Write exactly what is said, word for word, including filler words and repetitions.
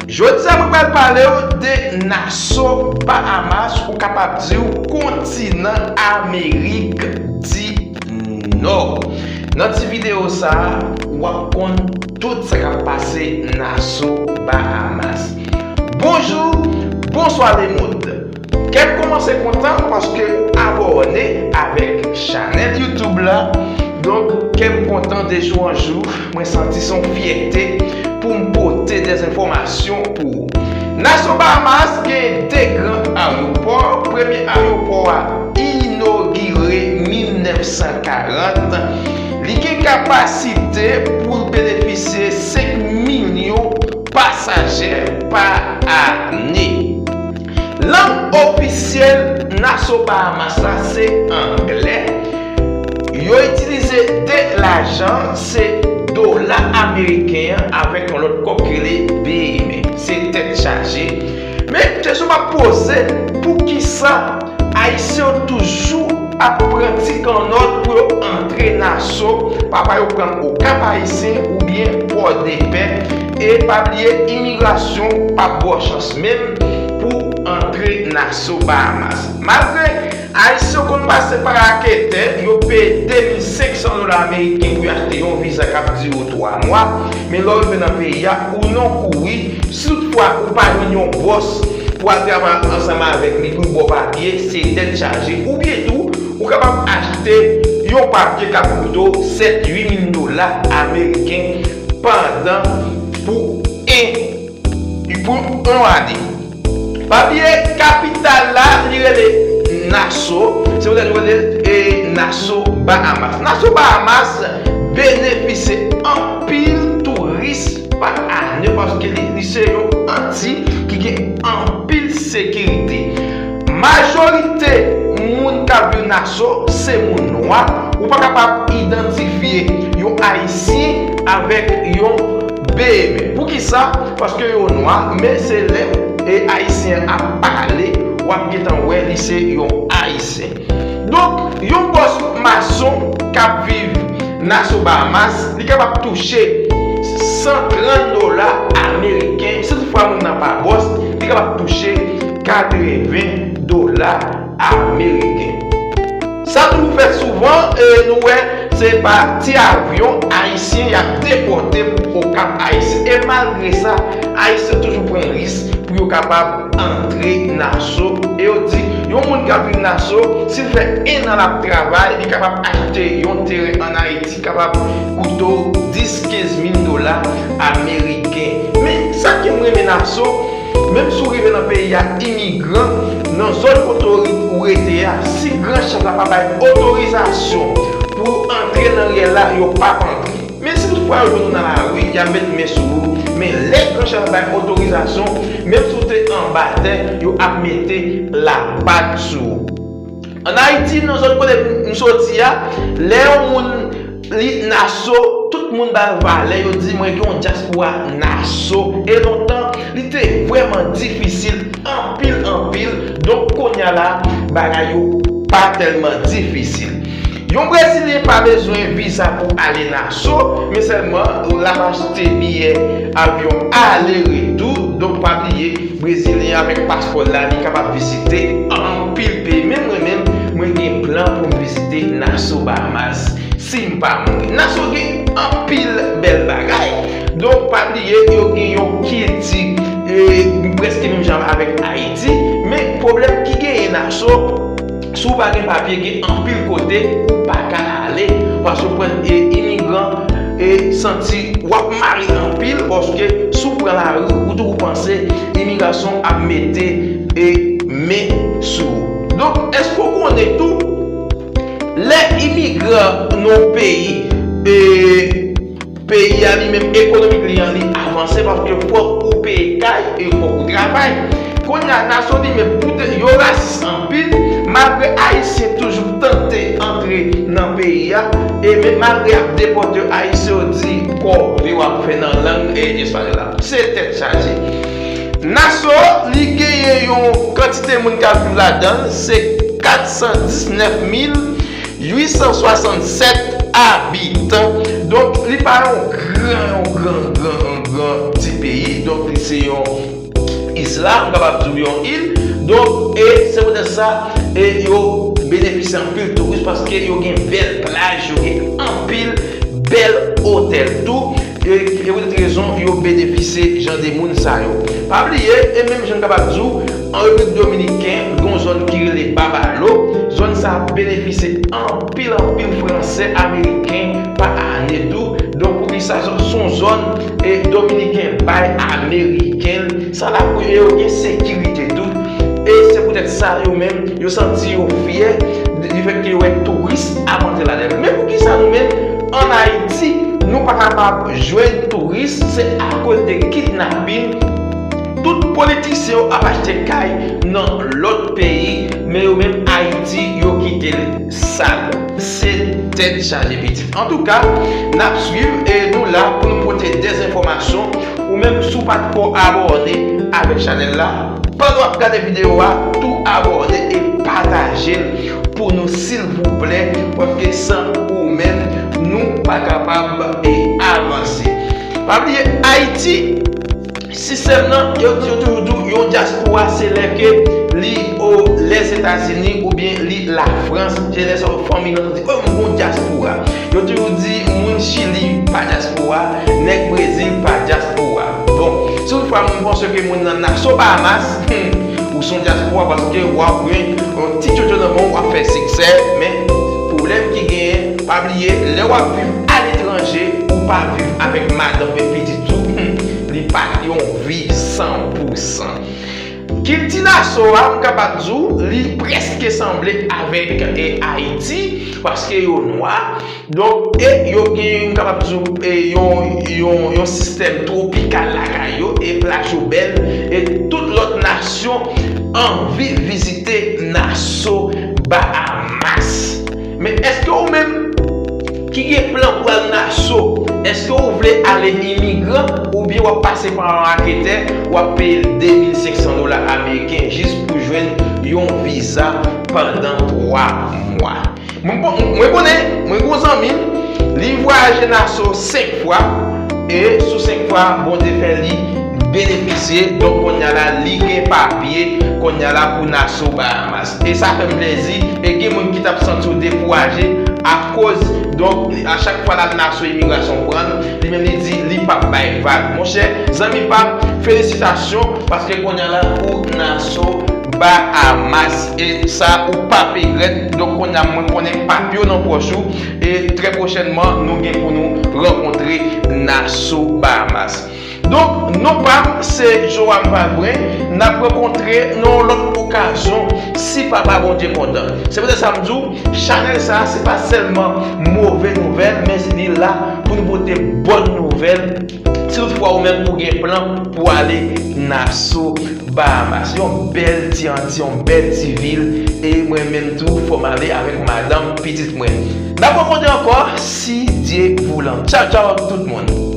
Jodi a, mwen pral pale w de Naso Bahamas, ou kapab di w kontinan Amerik di Nò. Nan ti videyo sa a, w ap konn tout sa k ap pase Naso Bahamas. Bonjou, bonswa lemonn. Kè m kòmanse kontan paske w abòne avèk chanèl YouTube la. Donk, kè m kontan de jou an jou. Mwen santi se yon fyète pou m pote de enfòmasyon pou ou. Naso Bahamas gen de gran ayewopò. Premye ayewopò a inogire mil nèf san karant. Li gen kapasite pou l benefisye senk milyon pasaje pa ane. Lang ofisyèl Naso Bahamas la se anglè. Yo itilize de lajan, se dola ameriken an avèk yon lòt kòb ki rele B M. Se tèt chaje. Men kesyon m ap poze, poukisa Ayisyen yo toujou ap pran ti kannòt pou yo antre Naso? Papa yo pran Okap Ayisyen oubyen Pòdepè. E pa bliye, imigrasyon pa ba w chans menm pou antre Naso Bahamas. Malgre Ayisyen yo konn pase pa raketè, yo peye de mil senk san dola ameriken pou yo achte yon viza k ap dire twa mwa, men lè w rive nan peyi a, ou nan kouri. Si toutfwa ou pa jwenn yon bòs pou al travay ansanm avèk li pou l ba w papye, se tèt chaje. Oubyen tou, ou kapab achte yon papye k ap koute w sèt, uit mil dola ameriken pandan pou en, pou yon ane. Pa bliye, kapital la, li rele Naso. Se poutèt yo rele, e, Naso Bahamas. Naso Bahamas benefisye anpil touris pa ane paske li, li se yon anti ki gen anpil sekirite. Majorite moun k ap viv Naso se moun nwa. Ou pa kapab idantifye yon Ayisyen avèk yon B M. Poukisa? Paske yo nwa, men se lè, e, Ayisyen an ap pale, w ap gentan wè li se yon Ayisyen. Donk, yon bòs mason k ap viv Naso Bahamas, li kapab touche san trant dola ameriken. Si toutfwa moun nan pa bòs, li kapab touche katreven dola ameriken. Sa toujou fèt souvan, e, nou wè se pa ti avyon ayisyen y ap depòte pou Okap Ayisyen. E malgre sa, Ayisyen toujou pran risk pou yo kapab antre Naso. E yo di, yon moun k ap viv Naso, si l fè en an l ap travay, li kapab achte yon teren ann Ayiti, kapab koute w dis, kenz mil dola ameriken. Men, sa k fè m renmen Naso, menm si w rive nan peyi a imigran, nan zòn kote w ri-, ou rete a, si gran chèf la pa bay otorizasyon pou w antre nan riyèl la, yo p ap antre. Men si toutfwa yo jwenn ou nan lari, y ap met men sou ou. Men lè gran chèf la bay otorizasyon, menm si w te anba tè, yo ap mete lapat sou ou. Ann Ayiti, nan zòn kote m soti a, lè yon moun li Naso, tout moun ba l valè, yo di mwen gen yon dyaspora Naso. E lontan, li te vrèman difisil, anpil, anpil. Donk, kounye a la, bagay yo pa tèlman difisil. Yon Brezilyen pa bezwen viza pou ale Naso, men sèlman l ap achte biyè avyon ale retou. Donk, pa bliye, Brezilyen avèk paspò l la, li kapab vizite anpil peyi. Menm mwen menm, mwen gen plan pou m vizite Naso Bahamas si m pa mouri. Naso gen anpil bèl bagay. Donk, pa bliye, yo gen yon kilti, e, prèske menm jan avèk Ayiti. Men pwoblèm ki genyen Naso, si w pa gen papye, gen anpil kote ou pa ka ale. Paske w konprann, e, imigran, e, santi w ap mare anpil, paske si w pran lari, ou toujou panse imigrasyon ap mete, e, men sou ou. Donk, èske w konnen tou, lè imigran nan yon peyi, e, peyi a li menm, ekonomik li an, li avanse paske fòk ou peye kay e fòk ou travay. Kounye a, Naso li menm, poutèt yo rasis anpil, malgre Ayisyen toujou tante antre nan peyi a, e menm malgre y ap depòte Ayisyen, yo di kòve w ap fè nan lang, e, espanyòl la. Se tèt chaje. Naso, li genyen yon kantite moun k ap viv ladan l, se kat san diznèf mil uit san swasannsèt abitan. Donk, li pa yon gran, yon gran, gran, gran ti peyi, donk li se yon isla, m kapab di w yon il. Donk, e se poutèt sa, e yo benefisye anpil touris paske yo gen bèl plaj, yo gen anpil bèl otèl tou. E, e poutèt rezon yo benefisye jan de moun sa yo. Pa bliye, e menm jan m kapab di w, an Repiblik Dominiken, gen yon zòn ki rele Babalo. Zòn sa a benefisye anpil, anpil Fransè, Ameriken pa ane tou. Donk, poukisa se yon zòn, e, Dominiken bay Ameriken? Sa la pou yo gen sekirite tou. E se poutèt sa, yo menm, yo santi yo fyè di fèt ke yo wè touris ap antre ladan l. Men poukisa nou menm, ann Ayiti, nou pa kapab jwenn touris? Se akoz de kidnapin. Tout politisyen yo ap achte kay nan lòt peyi, men yo menm Ayiti, yo kite l sal. Se tèt chaje pitit. Antouka, n ap swiv e nou la pou nou pote dèz enfòmasyon. Ou menm, si w pa t ko abòne avèk chanèl la, pandan w ap gade videyo a, tou abòne e pataje l pou nou, silvouplè, paske san ou menm, nou pa kapab e avanse. Pa bliye, Ayiti, sistèm nan, yo, yo toujou di w, yon dyaspora, se lè ke li Ozetazini oubyen li Lafrans, se lè sa fanmi nan di, o, m gon dyaspora. Yo toujou di, moun Chili pa dyaspora, nèg Brezil pa dyaspora. Bon, si toutfwa moun panse ke moun nan Nassau Bahamas, hmm, ou se yon dyaspora paske w ap gen yon ti tchotcho nan men w, w ap fè siksè, men pwoblèm ki genyen, pa bliye, lè w ap viv aletranje, ou pa viv avèk madanm e pitit ou, hmm, li pa yon vi san pou san. Kilti Nassau a, m kapab di w, li prèske sanble avèk, e, Ayiti, paske yo nwa. Donk, e yo gen, m kapab di w, e, yon, yon, yon sistèm twopikal lakay yo, e plaj yo bèl, e tout lòt nasyon anvi vizite Nassau Bahamas. Men èske ou menm ki gen plan pou al Nassau, èske ou vle ale imigran oubyen w ap pase pa yon raketè, w ap peye de mil senk san dola ameriken jis pou jwenn yon viza pandan twa mwa? Mwen, mwen konnen, mwen gen yon zanmi m, li vwayaje Nassau senk fwa, e sou senk fwa, Bondye fè li benefisye, donk kounye a la, li gen papye, kounye a la, pou Nassau Bahamas. E sa fè m plezi, e gen moun ki t ap santi yo dekouraje akoz, donk, a chak fwa l al Nassau, imigrasyon pran l, li menm li di li p ap bay vag. Monchè, zanmi pa m, felisitasyon, paske kounye a la, ou Nassau Bahamas. E sa, ou p ap regrèt. Donk, kounye a, mwen konnen papye w nan pòch ou. E trè pwochènman, nou gen pou nou rankontre Nassau Bahamas. Donk, non pa m, se Joram Valbrun. N ap rankontre nan yon lòt okazyon, si Papa Bondye kontan. Se poutèt sa m di w, chanèl sa a, se pa sèlman move nouvèl, men li la pou nou pote bòn nouvèl. Si toutfwa ou menm ou gen plan pou ale Nassau Bahamas, yon bèl ti Anti, yon bèl ti vil, e mwen menm tou, fò m ale avèk madanm, pitit mwen. N ap rankontre ankò, si Dye voulan. Tchaw, tchaw, tout moun.